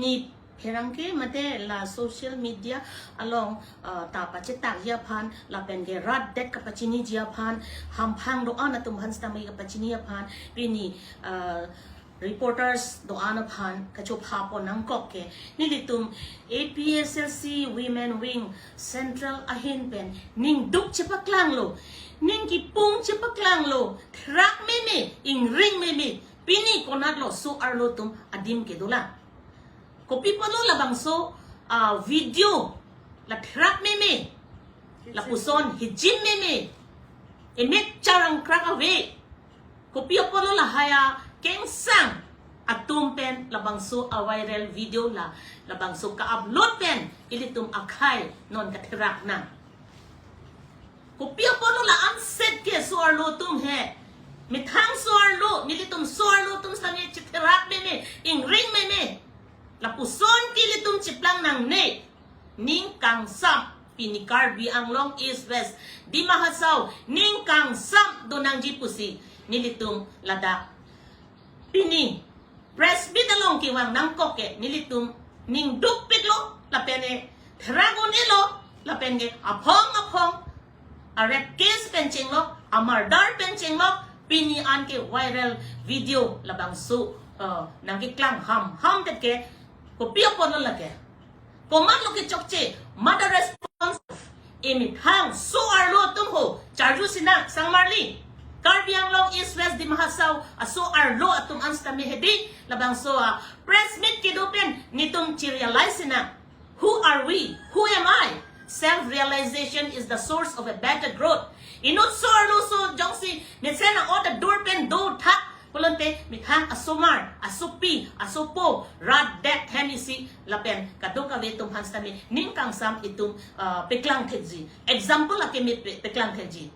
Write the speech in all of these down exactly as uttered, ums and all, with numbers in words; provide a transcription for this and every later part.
Ni pherangke mate la social media along, ah, ta pachetakji aphan, lapen ke rat det kapachiniji aphan, hamphang do-an atum aphan sitame kapachini aphan, pini, ah, reporters do-an aphan kachopha pon nangkok ke, nelitum A P S L C Women Wing Central ahin pen ningduk chepaklanglo, ningkipung chepaklanglo, therak meme, ingring meme, pini konatlo so-arlo atum adim kedo lang. Kopi apotlo labangso, ah, video la therak meme, lapuson hijim meme, emek charang krak ave. Kopi apotlo lahai akengsang atum pen labangso a-viral video la, labangso ka-upload pen ilitum akhai non katherak nang. Kopi apotlo la-anset ke so-arlo atum he. Methang so-arlo, nelitum so-arlo atum sitame chetherak meme, ingring meme. Lapuson ke ilitum cheplang nangne. Ning kangsam, pini Karbi Anglong East West, Dima Hasao, ning kangsam do nangji pusi nelitum ladak pini press meet along kevang nangkok ke, nelitum ningdukpiklo, lapen ke therak un-elo, lapen ke aphong aphong a-rape case pen chenglok, a-murder pen chenglok, pini an ke viral video labangso, eh, nangkeklang hamham det ke, kopi apotlo lake. Komatlo kechokche, mother response, emethang so-arlo atum ho, charjusi nang, sangmarli. Karbi Anglong East West Dima Hasao aso-arlo atum an sitame hedi, labangso a-press meet kedo pen nelitum che-realize nang. Who are we? Who am I? Self-realization is the source of a better growth. Inut so-arlo so jongsi mesen a-ot adur pen dothak pulote methang asomar, asopi, asopo, rat det hem isi lapen kadokave atum aphan sitame ning kangsam itum, ah, peklang thekji. Example akeme pe-, peklang thekji.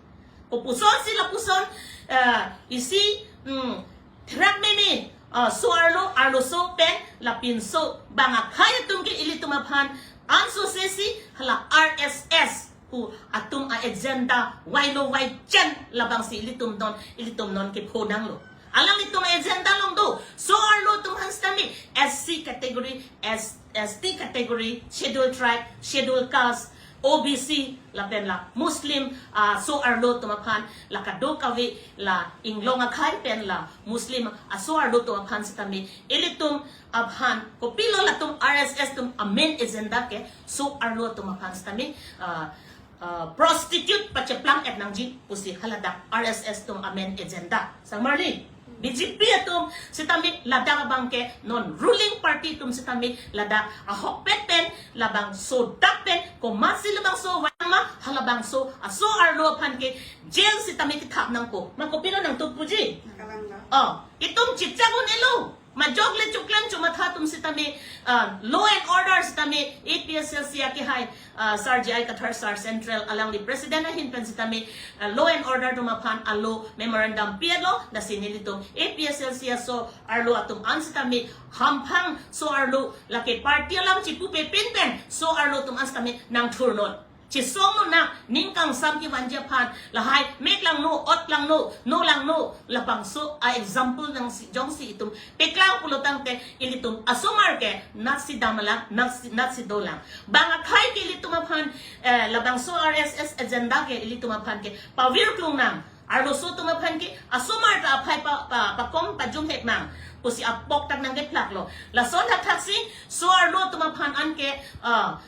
Kopusonsi lapuson, ah, isi, mm, therak meme, ah, so-arlo, arloso pen lapinso bang akhai atum ke ilitum aphan ansose si hala R S S pu atum a-agenda vailo vaichen labangsi ilitum non, ilitum non kepho nanglo. Alanglitum a-agenda along do so-arlo atum aphan sitame S C category, S, S T category, Scheduled Tribe, Scheduled Caste, O B C, lapen la Muslim, ah, so-arlo atum aphan, la kadokave la inglong akhai pen la Muslim aso-arlo atum aphan sitame ilitum aphan, kopilo latum R S S atum a-main agenda ke so-arlo atum aphan sitame, ah, ah, prostitute pacheplang-et nangji pusi haladak R S S atum a-main agenda. Sangmarli, B J P atum sitame ladak abang ke non ruling party atum sitame ladak ahokpet pen labangso dak pen komatsi labangso vangma halabangso aso-arlo aphan ke jail sitame kethap nangpo. Ma kopilo nangtup puji? Nakalang da. Oh, itum chechak un-elo. Majok le choklem chomatha atum sitame, ah, law and order sitame A P S L C akehai, ah, Sar J I Kathar Sar Central alangli president ahin pen sitame, ah, law and order atum aphan alo memorandum pi-etlo, lasi nelitum A P S L C aso-arlo atum an sitame hamphang so-arlo lake party alam chipupe pin pen so-arlo atum an sitame nangthurnon. Chesongnon nang, ning kangsam kevanji aphan, lahai mek langno, ot langno, no langno, labangso a-example nangsi, jongsi itum peklang pulo tangte ilitum asomar ke natsi dam lang, natsi, natsi dolang. Bang akhai ke ilitum aphan, eh, labangso R S S agenda ke ilitum aphan ke pavirklung nang. Arloso atum aphan ke asomar ta aphai pa, pa, pakom pajumhek nang pusi apok tak nangkephlaklo. Lason thakthak si so-arlo atum aphan an ke, ah,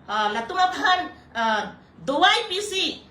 ah, latum aphan, ah, dawai pisi,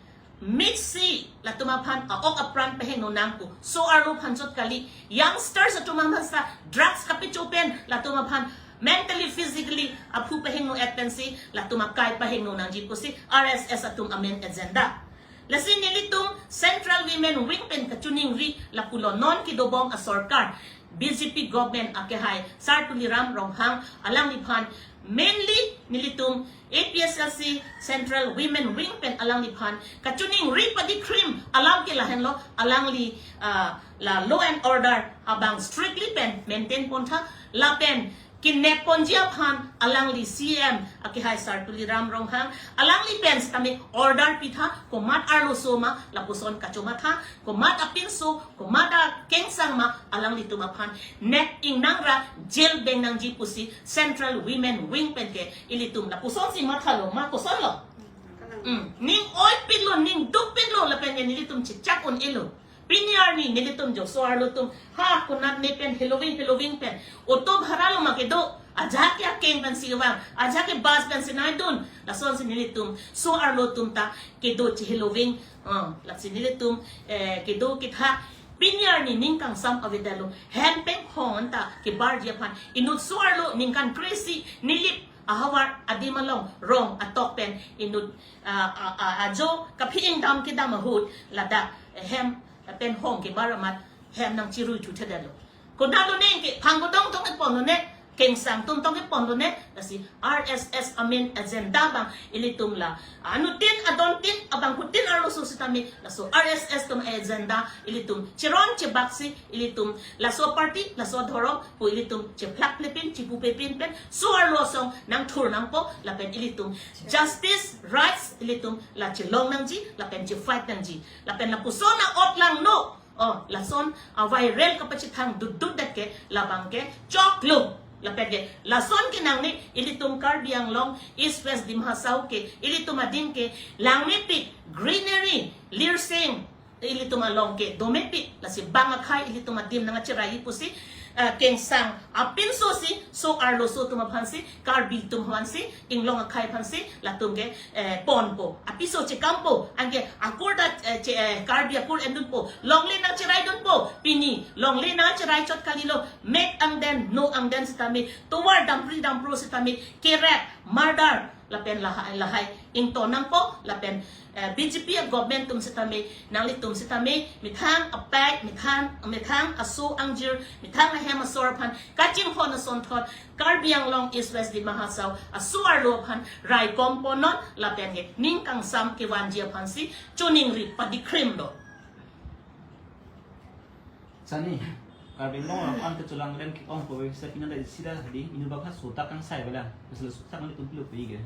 mix si, latum aphan a-ok apran pahingno nangpo. So-arlo aphan chot kali, youngsters atum aphan sa drugs kapecho pen latum aphan mentally, physically aphu pahingno-et pensi latum akai pahingno nangji pusi R S S atum a-main agenda. Lasi nelitum Central Women Wing pen kachiningri lapulo, non kedobom asorkar, B J P government akehai Sar Tuliram Ronghang alangliphan, mainly nelitum A P S L C Central Women Wing pen alangliphan kachiningri padikhrim alam ke lahenlo, alangli, ah, la law and order abang strictly pen maintain pontha, lapen kinep ponji aphan alangli C M akehai Sar Tuliram Ronghang, alangli pen sitame order pitha, komat arloso ma lapuson kachomatha, komat apinso, komat akengsang ma alanglitum aphan nep ingnangra, jail beng nangji pusi Central Women Wing pen ke ilitum lapusonsi mathalo, ma kosonlo? Hmm. Ning oipiklo, ning dukpiklo lapen ke nelitum chechak un-elo. Pini arni nelitum jo so-arlo atum, ha, konat ne pen heloving heloving pen auto bhara lo ma kedo, ajahak ke akeng pensi kevang, ajahak ke bus pensi nangdun. Lasonsi nelitum so-arlo atum ta kedo cheheloving, ah, lasi nelitum, eh, kedo kethak. Pini arni ning kangsam avedetlo, hem penghong ta kebarji aphan. Inut so-arlo ningkan kre-isi Nilip ahavar adim along rong atok pen inut, ah, ah, ah, ajo kaphi ingdam kedam ahut ladak, eh, hem penghong kebar amat hem nangchirui thuthedetlo. Konatlo ne, ke phang kodong tong keponlo ne, kengsang atum tong keponlo ne, lasi R S S amen agenda abang ilitum la anuttin adontin abangphutin arloso sitame laso R S S atum agenda ilitum cheron chebaksi, ilitum laso party, laso dhorom pu ilitum chephlak plepin, chipu pepin pen so-arlo asong nangthur nangpo, lapen ilitum justice, rights ilitum la chelong nangji lapen chefight nangji. Lapen lapuson a-ot langno, oh, lason a-viral kapachethang dutdut det ke labang ke choklo. Lapen ke lason ke nangne ilitum Karbi Anglong, East West Dima Hasao ke ilitum adim ke langmepik, greenery, lirseng ilitum along ke domepik, lasi bang akhai ilitum adim nangcheraiji pusi, eh, kengsang apinso si, so-arloso atum aphansi, Karbi atum aphansi, inglong akhai aphansi latum ke, eh, ponpo, apiso chekampo, anke akur ta, eh, che-, eh, Karbi akur endunpo, longle nangcheraidunpo. Pini longle nangcheraichot kalilo, mek angden, no angden sitame, tovar dampri dampro sitame, kerap, murder, lapen lahai lahai ington nangpo, lapen, eh, B J P a-government atum sitame, nanglitum sitame methang apai, methang, methang aso angjir, methang ahem asor aphan kachinghon asonthot Karbi Anglong, East West Dima Hasao aso-arlo aphan raikom ponnon, lapen ke ning kangsam kevanji aphansi choningri padikhrimlo. Sani, Karbi Anglong along an kechelang len ke-ong kove, sa pina da isi da hadi, inut bak ha sotak kangsai bela, misal sotak nelitum pilo pegi ke.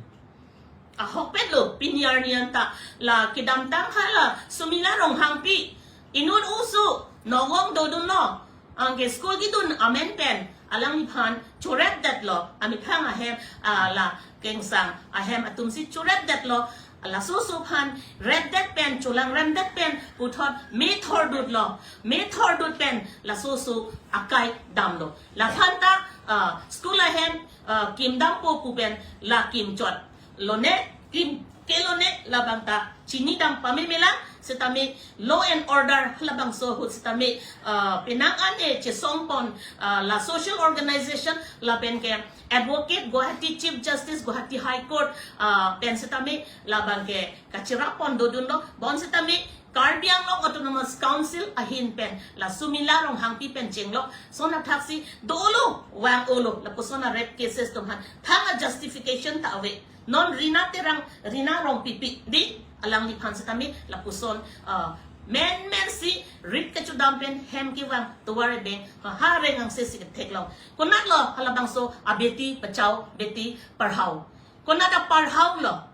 Ahokpetlo, pini arni anta la kedamtang hala Sumila Ronghangpi, inut oso nogong dodunlo, anke school kedun amen pen alangliphan chorepdetlo, amethang ahem, ah, la kengsang ahem atumsi chorepdetlo. Laso oso aphan repdet pen, cholangremdet pen puthot me thordutlo, me thordut pen laso oso akai damlo. Laphan ta, ah, school ahem, ah, kim dampo pu pen la kimchotlo ne, kim kelo ne, labang ta chinidam pame melang, sitame law and order halabangso ahut sitame, ah, penang an-e chesongpon, ah, la social organization lapen ke advocate Guwahati, Chief Justice Guwahati High Court, ah, pen sitame labang ke kachirapon dodunlo, bonsitame Karbi Anglong Autonomous Council ahin pen la Sumila Ronghangpi pen chenglok son athaksi dolo, vang-olo, lapuson a-rape cases atum aphan thang a-justification ta ave. Non Rina Terang, Rina Rongpipi di, alangliphan sitame lapuson, ah, menmensi rit kachudam pen hem kevang tovar ebeng ha, ha reng angse si ketheklong. Konatlo halabangso a-beti bachao, beti padhao? Konat a-padhaolo?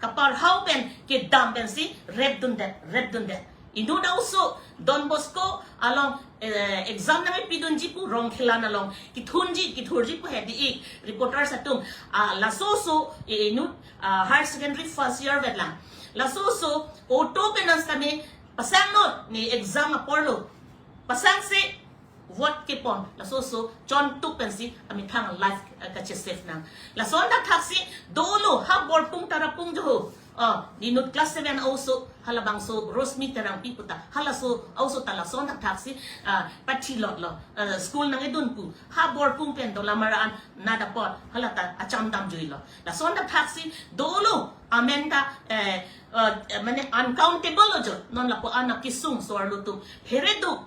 Kapadhao pen kedam pensi repdundet, repdundet. Inut oso Don Bosco along, eh, exam nangpidunji pu Rongkhelan along kethunji, kethurji pu hedi-ik reporters atum, ah, laso oso, eh, inut, ah, higher secondary first year vetlang. Laso oso auto pen nang sitame pasangnon, ne exam aporlo. Pasangse vote kepon, laso oso chontuk pensi amethang life, eh, kache-save nang. Lason dak thaksi dolo, ha Borpung Tarapung jo ho. Ah, inut class seven oso, halabangso Rosmi Terangpi puta, halaso oso ta lason dak thaksi, ah, pathilotlo, ah, school nangkedun pu. Ha Borpung pen Dolamara an nat apot, hala ta acham damjuilo. Lason dak thaksi dolo, amen ta, eh, eh, mane uncountable lo jo. Non lapu-an akesung so-arlo atum phereduk,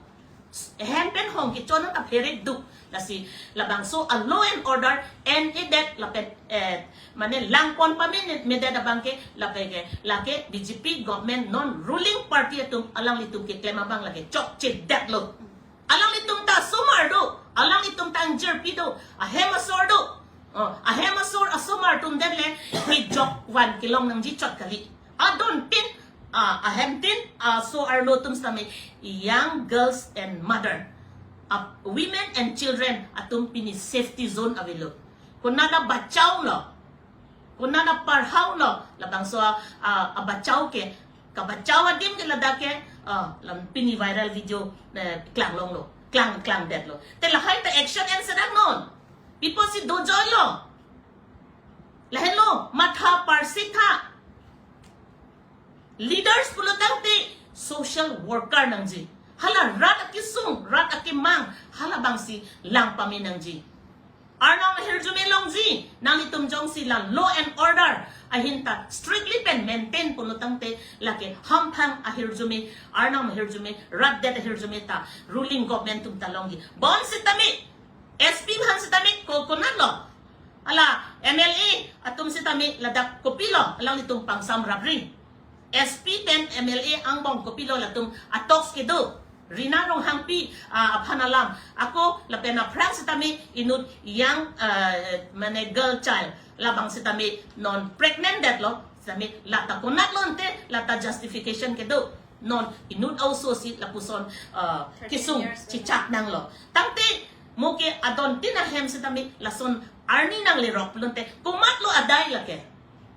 hem penhong kechon ta phereduk. Lasi labangso a-law and order en-edet lapen, eh, mane langpon pame medet abang ke, lapen ke lake B J P government, non ruling party atum, alanglitum keklem abang lake chokchedetlo. Alanglitum ta osomar do, Alanglitum ta ingjirpi do, ahem asor do. Oh, ahem asor asomar atum den le, kejok van kelong nangji chot kali. Adon tin, ah, ahem tin, aso arlo atum sitame, young girls and mother, ah, women and children atum pini safety zone avelo. Konat abachao lo, konat aparhau lo, labangso, ah, abachao ke, kabachao adim ke ladak ke, ah, lam pini viral video, eh, klanglong lo, klang, klangdet lo. Te lahai ta action en sedak non. Pi apotsi dojoi lo. Lahenlo, matha parsik tha. Leaders pulo tangte social worker nangji. Hala rat akesung, rat akemang, halabangsi lang pame nangji. Arnam ahirjume longji, nanglitum jongsi la law and order ahin ta strictly pen maintain pulo tangte lake hamphang ahirjume, arnam ahirjume, rat det ahirjume ta ruling government atum ta longji. Bonsitame, S P aphan sitame ko konat lo. Hala M L A atum sitame ladak kopilo, alanglitum pangsam rapri. S P pen M L A angbong kopilo latum atalks kedo. Rina Ronghangpi, ah, aphan alam. Ako lapen aphrang sitame inut young, ah, mane girl child. Labang sitame non pregnant det lo. Sitame lata konat lo ante, lata justification kedo. Non inut a-oso si lapuson, ah, thirteen kesung years chechak nanglo. Tangte mo ke adon tin ahem sitame lason arni nanglerok pulote komatlo adai lake.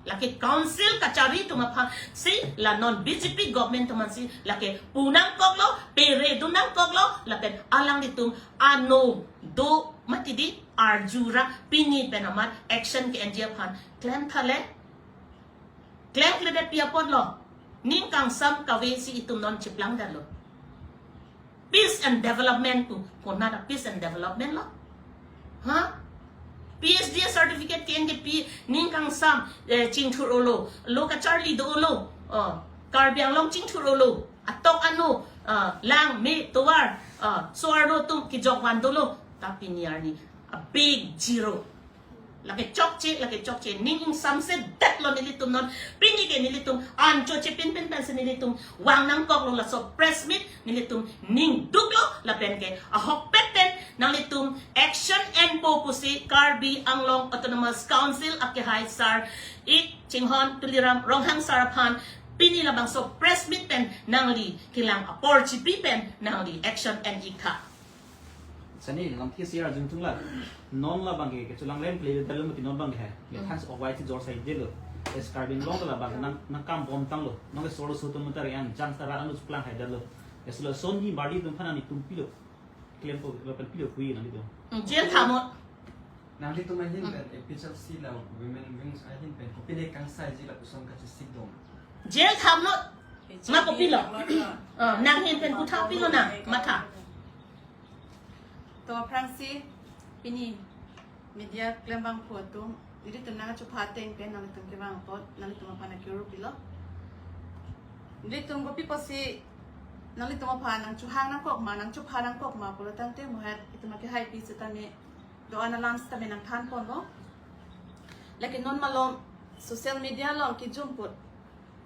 Lake council kachari atum aphansi la non B J P government atum aphansi lake pu nangkoklo, pere dun nangkoklo, lapen alanglitum ano do mati di arjura pini pen amat action ke-enji aphan klem thale. Klem kledet pi apotlo. Ning kangsam kave si itum non cheplang detlo. Peace and development pu, konat a-peace and development lo? Ha? P H D certificate ke-en ke pi, ning kangsam, eh, chingthur-olo, lo kacharli do-olo, oh, Karbi Anglong chingthur-olo, atok ano, ah, lang me tovar, ah, so arlo atum kejok van dolo, ta pini arni a big zero. Lake chokche, lake chokche, ning ingsamse detlo nelitum non. Pini ke nelitum ancho chepin pin pensi nelitum vang nangkoklo laso press meet, nelitum ning duklo lapen ke ahokpet pen nanglitum action enpo pusi Karbi Anglong Autonomous Council akehai sar ik chinghon Tuliram Ronghang sar aphan pini labangso press meet pen nangli kelang apor chipi pen nangli action en ik tha. Sani, lamthe si arjun tung la. Non labang ke, kecholang rem kle dalo mati non abang ke. Hmm. Thanks of white jor sai delo. Es Karbi Anglong labang nang, nang kam bom tanglo. Nang ke solo soto mutar yang jang tara anu chuklang hai dalo. Es lo son hi badi tum phana ni tum pilo. Klem po, lapen pilo kui nang pilo. Hmm, jail tha mo. Nanglitum ahin Hmm. pen A P H L C la women wings ahin pen kopine kangsaiji lapuson kachesik dong. Jail tha mo. Ma kopilo. Ah, nang ahin pen kutha pilo nang, matha. To aphrangsi pini media klembangpo atum, nelitum nangchupha ateng pen nanglitum kevang apot, nanglitum aphan akiru pilo. Nelitum kopi pusi, nanglitum aphan nangchohang nangkok ma, nangchupha nangkok ma pulo tangte mo het itum akehai pi sitame, do-an alam sitame nangthan ponlo. Lake non malom social media along kijum put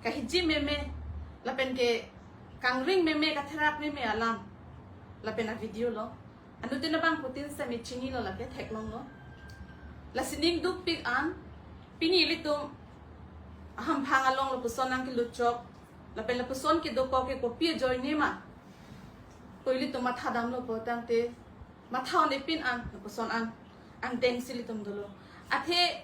kahiji meme, lapen ke kangring meme, katherak meme alam, lapen a-video lo. Anuttin abangphutin sitame chinilo lake theklonglo. Lasi ning dukpik an, pini ilitum ahamphang along lapuson nangkelutchok, lapen lapuson kedokok ke kopi ajoine ma pu ilitum matha damlo pulo tangte, matha un-e pin an, lapuson an, angdeng si ilitum dolo. Athe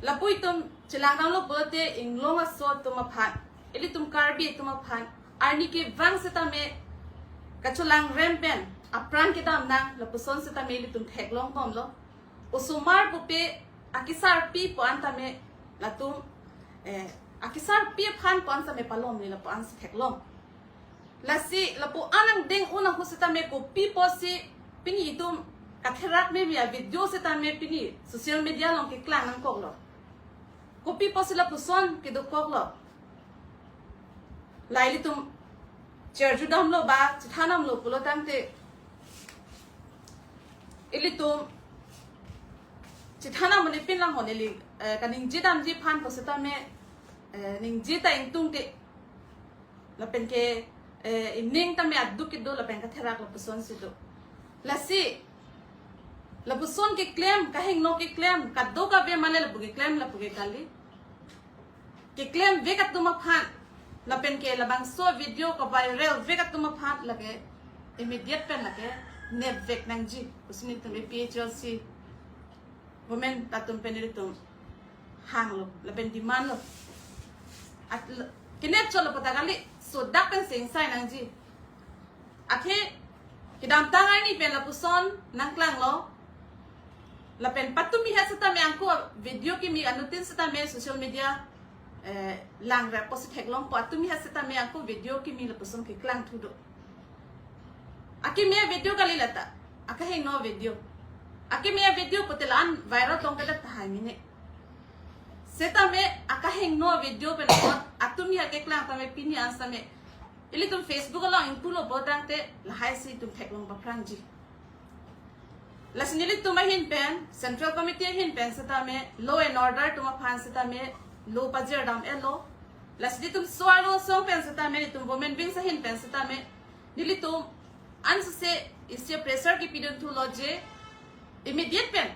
lapu itum chelang damlo pulote inglong aso atum aphan, ilitum Karbi atum aphan, arni kevang sitame kacholang rem pen apran kedam nang lapuson sitame ilitum theklong bomlo. Osomar pupe akesarpi pu an tame latum, eh, akesarpi aphan pu an tame palomle lapu an si theklong. Lasi lapu an angdeng un ahut sitame kopi pusi pini itum katherak meme a-video sitame pini social media along keklang nangkoklo. Kopi pusi lapuson kedokoklo. La ilitum charju damlo ba chethan damlo pulo tangte, ilitum chethan dam un-e pin lang ho neli, eh, kaningje damji aphan pu sitame, eh, ningje ta ingtungte. Lapen ke, eh, ining tame aduk kedo lapen katherak lapuson si do. Lasi, lapuson keklem, kahingno keklem, kadokave mane lapu keklem, lapu ke kali. Keklem vek atum aphan, lapen ke labangso video ko viral vek atum aphan lake immediate pen lake nep vek nangji. Pusi nelitum A P H L C women atum pen nelitum hanglo, lapen demand lo. At l-, kenep chotlo pu ta kali, sodak pen se ingsai nangji. Athe, kedamtang arni pen lapuson nangklanglo. Lapen patumi ha setame angko video kimi anuttin setame social media, eh, langrap pusi theklongpo, atumi ha setame angko video kimi lapuson keklang thu do. Akimi a-video kali lata. Akahingno video. Akimi a-video pute la-an viral tong kali tahai mine. Setame akahingno video pen apot atumi ha keklang tame pini an setame ilitum Facebook along ingpulo pu tangte lahai si itum theklong paphrangji. Lasi nelitum ahin pen, Central Committee ahin pen setame, law and order atum aphan setame, lo pajir dam-etlo. Lasi nelitum so-arlo asong pen setame, nelitum women wings ahin pen setame, nelitum ansose isi pressure kipidun thulo je, immediate pen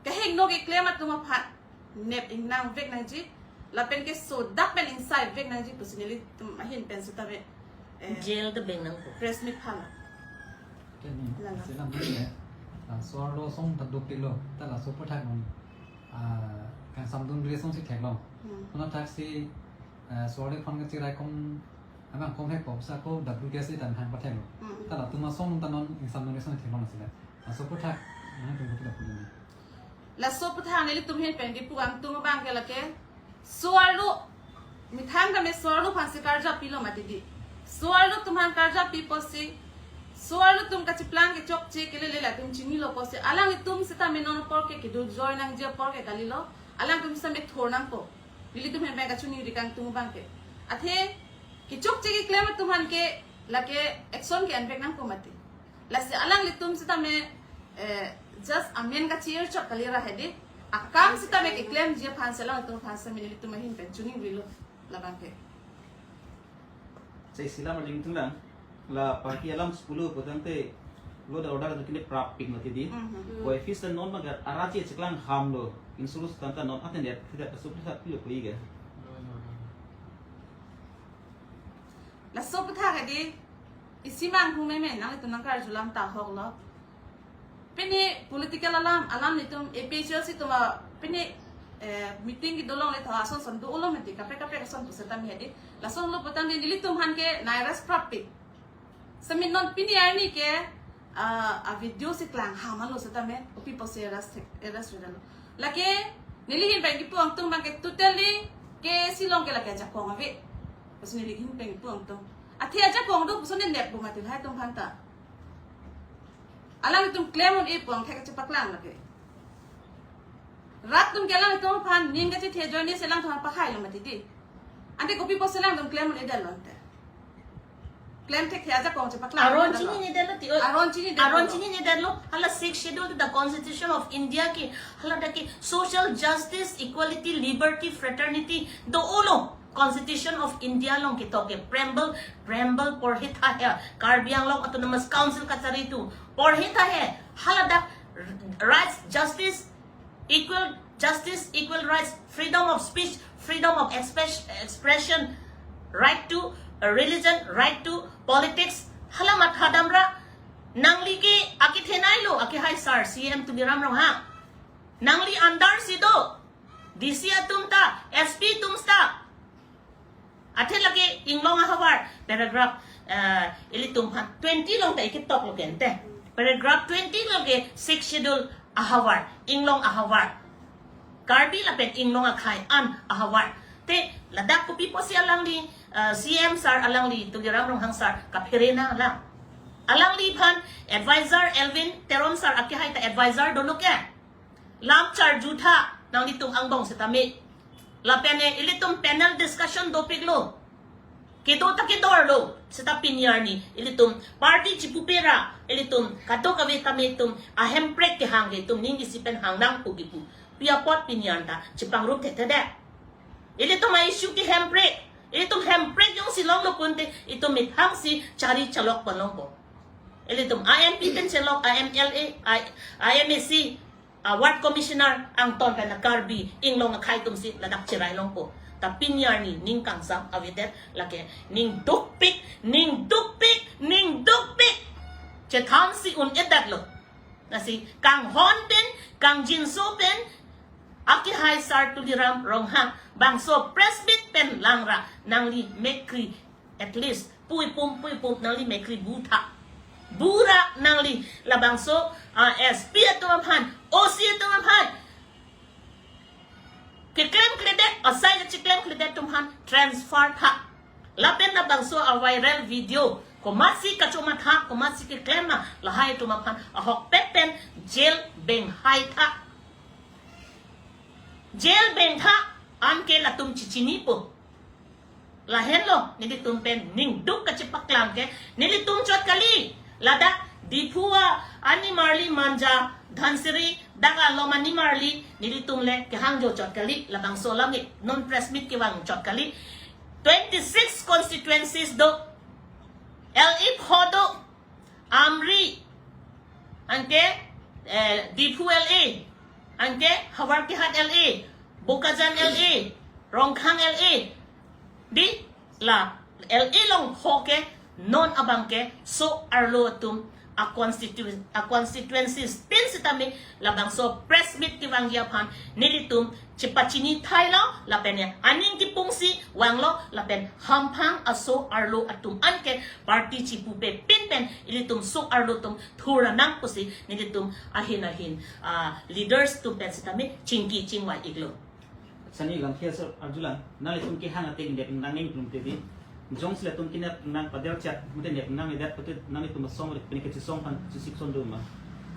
kahingno keklem atum aphan nep ingnang vek nangji, lapen ke sodak pen ingsai vek nangji pusi nelitum ahin pen setame, eh, jail ta beng nangpo. Press meet phan. Kani, lala. Sila mene, ah, so-arlo asong ta dopiklo, ta laso aputhak non, ah, kangsamdun ri asong si theklong. Hmm. Kona thaksi, ah, so-arlo aphan kachiraikom, amang kom hek pop sa ko W K S A ta hang patheklo. Hmm. Ta latum asong ta non ingsamdun ri asong theklong sila. Laso aputhak, nangtum kopi lapu dun. Laso aputhak nelitum ahin pen kipu angtung abang ke lake, so-arlo, methang tame so-arlo aphansi karjapilo mati di. So-arlo atum aphan karjapi pusi, so-arlo atum kachiplang kechokche kelele latum chinilo pusi, alanglitum setame non apor ke kedojoi nangji apor ke kalilo, alangtum setame thor nangpo. Nelitum ahin pen kachiningri kangtung abang ke. Athe, kechokche keklem atum aphan ke lake action ke-en vek nangpo mati. Lasi alanglitum setame, eh, just amen kachir chot kali ra hedi. Akam setame keklemji aphan si alanglitum aphan setame nelitum ahin pen chiningrilo labang ke. Sai sila maling tunglang. La party alam sepuluh pu tangte law and order atum kene prapik mati di. Mhm. Ko office non magar araji cheklang hamlo. Insurus tanta non aten ya tidak supli sat pilo ko iga. Laso aputhak hedi, isi manghumeme, nanglitum nangkarjulam ta ahoklo. Pini political alam, alam nelitum A P H L C atum a, pini, eh, meeting kedo longle tho ason son do-olo mati, kaprek kaprek ason pu setame hedi. Lason lo pu tangte nelitum aphan ke nai-arrest prapik. Setame non pini arni ke, ah, a-video si klang hamlo setame, kopi pusi arrest thek, arrest ri dalo. Lake, neli ahin pen kipu angtung abang ke totally ke si along ke lake ajakong ave. Pusi neli ahin pen kipu angtung. Athe ajakong do puson ne nep bo mati lahai atum aphan ta. Alangtum klem un-e pu angthek chepaklang lake. Rat atum ke alangtum aphan ning kachethe ajoine si alangtum aphan pahailo mati di. Ante kopi pusi alangtum klem un-edetlo ante. Klem thekthe ajakong chepaklang. Aron chinine detlo ti, oi. Aron chinine detlo. Aron chinine detlo. Hala Sixth Schedule, the Constitution of India ke, hala dak ke social justice, equality, liberty, fraternity do-olo. Constitution of India along ketok ke preamble, preamble porhi tha he. Karbi Anglong Autonomous Council kachari atum porhi tha he. Hala dak rights, justice, equal justice, equal rights, freedom of speech, freedom of express-, expression, right to, uh, religion, right to politics. Hala mathadam ra, nangli ke akethenei lo, akehai sir, C M Tuliram Ronghang. Nangli under si do, D C atum ta, S P atum ta. Athe lake inglong ahavar, paragraph, eh, ilitum aphan twenty along ta ikitoklo ke ante. Paragraph twenty along ke Sixth Schedule ahavar, inglong ahavar. Karbi lapen inglong akhei an ahavar. Te ladak kopi pusi alangli, eh, C M sir alangli, Tuliram Ronghang sir, kaphere nanglang. Alangliphan advisor Elwin Teron sir akehai ta advisor dolo ke. Lam charjutha nanglitum angbong setame. Lapen ne ilitum panel discussion dopiklo. Kedo ta kedorlo. Seta pini arni ilitum party chipupe ra ilitum kadokave tame itum ahemprek kehang ke itum ning isi pen hang nangpo kipu. Pi apot pini an ta chepangrup thekthe det. Ilitum a-issue ke hemprek. Ilitum hemprek jongsi longlo pu ante itum methang si chari chalok pon longpo. Ilitum I M P pen chelok, I M L A, I, I M A C, a ward commissioner angton pen a Karbi Anglong akhei atum si ladak cherai longpo. Ta pini arni ning kangsam avedet, lake ning dukpik, ning dukpik, ning dukpik. Chethan si un-edet lo. Lasi kanghon pen, kangjinso pen, akehai Sar Tuliram Ronghang bangso press meet pen langra, nangli mekri, at least pui pum pui pum nangli mekri bu tha. Bu ra nangli labangso, ah, S P atum aphan, O C atum aphan, keklemkledet, asai kacheklemkledet atum aphan transfer tha. Lapen labangso a viral video, komatsi kachomatha, komatsi keklem ma, lahai atum aphan ahokpet pen jail benghai tha. Jail bengtha, anke latum chechinipo. Lahenlo, nelitum pen ning duk kachepaklang ke, nelitum chot kali. Ladak Diphu a-animarli Manja, Dhansiri, dak alom animarli, nelitum le kehang jo chot kali, labangso alam ke non press meet kevang chot kali. Twenty-six constituencies do, L A pho do, Amri, anke, eh, Diphu L A, anke Howraghat L A, Bokajan L A, Rongkhang L A, di la L A along pho ke non abang ke so arlo atum a constitu-, a constituencies tin sitame labangso press meet kevangji aphan nelitum chepachini thailo, lapen ya aning kipung si vanglo, lapen hamphang aso arlo atum anke party chipupe pin pen ilitum so arlo atum thur nang pusi nelitum ahin ahin, ah, leaders atum pen sitame chingki chingvai iklo. Sani Langkhia sir arjulang, nanglitum kehang ateng nep nang ning plum tedi. Jongsi latum kenep nang padel chat, mate nep nang edet pute nanglitum asong rik pini kechesong aphan chesik son do ma?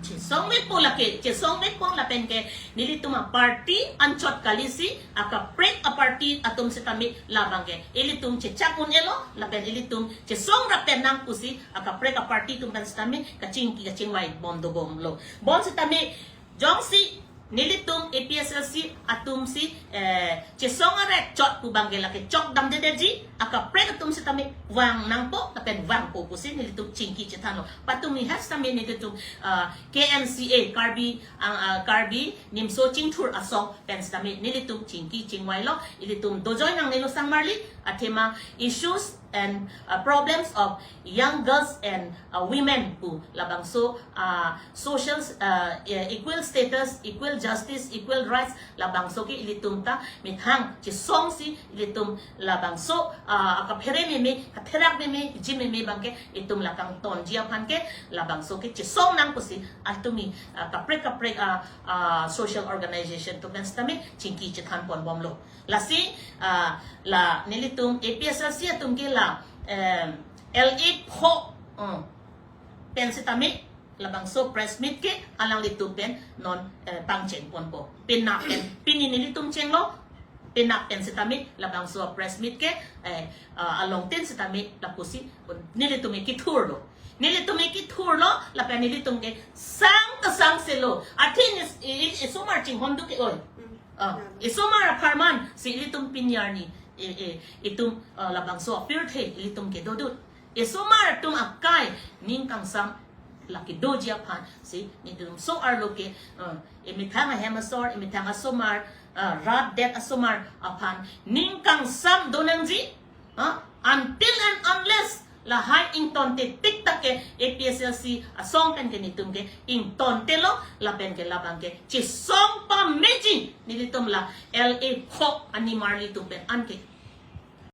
Chesongvepo lake, chesongvepo lapen ke nelitum a party anchot kali si, akaprek a party atum sitame labang ke ilitum chechak un-elo, lapen ilitum chesong rap pen nang pusi, akaprek a party atum pen sitame kachingki kachingvai bom dobomlo. Bom sitame jongsi nelitum A P H L C atum si, eh, chesong arek chot pu abang ke lake chok damdedetji, akaprek atum sitame vang nangpo, lapen vangpo pusi nelitum chingki chethanlo. Patumi hes sitame nelitum, ah, K N C A, Karbi, ang, ah, Karbi Nimso Chingthur Asong pen sitame nelitum chingki chingvailo, ilitum dojoi nangnelo sangmarli, athema issues and, uh, problems of young girls and, uh, women pu labangso, uh, social, uh, equal status, equal justice, equal rights, labangso ke ilitum ta methang chesong si ilitum labangso, uh, kaphere meme, katherak meme, ji meme abang ke itum la kangtonji aphan ke labangso ke chesong nang pusi atumi, uh, kaprek kaprek, uh, uh, social organization atum pen sitame chingki chethan ponbomlo. Lasi, ah, la nelitum A P H L C atum ke la, em, L A pho, um, pen sitame labangso press meet ke alanglitum pen non, eh, pangcheng ponpo. Penap pen, pini nelitum chenglo, penap pen sitame labangso press meet ke, eh, ah, along tin sitame lapusi nelitum ke kithurlo. Nelitum ke kithurlo, lapen nelitum ke sang ta sang selo. Athe is, is, isomar chinghon do ke oi. Ah, isomar apharman si ilitum pini arni, eh, eh, itum, ah, labangso apirthe ilitum ke dodut. Isomar atum akai ning kangsam lake doji aphan si nelitum so arlo ke, ah, emethang ahem asor, emethang asomar, ah, rat det asomar aphan ning kangsam do nangji. Ha? Until and unless lahai ingtonte tik tak ke A P H L C asong pen ke nelitum ke ingtontelo, lapen ke labang ke chesong pameji nelitum la L A pho animarli atum pen anke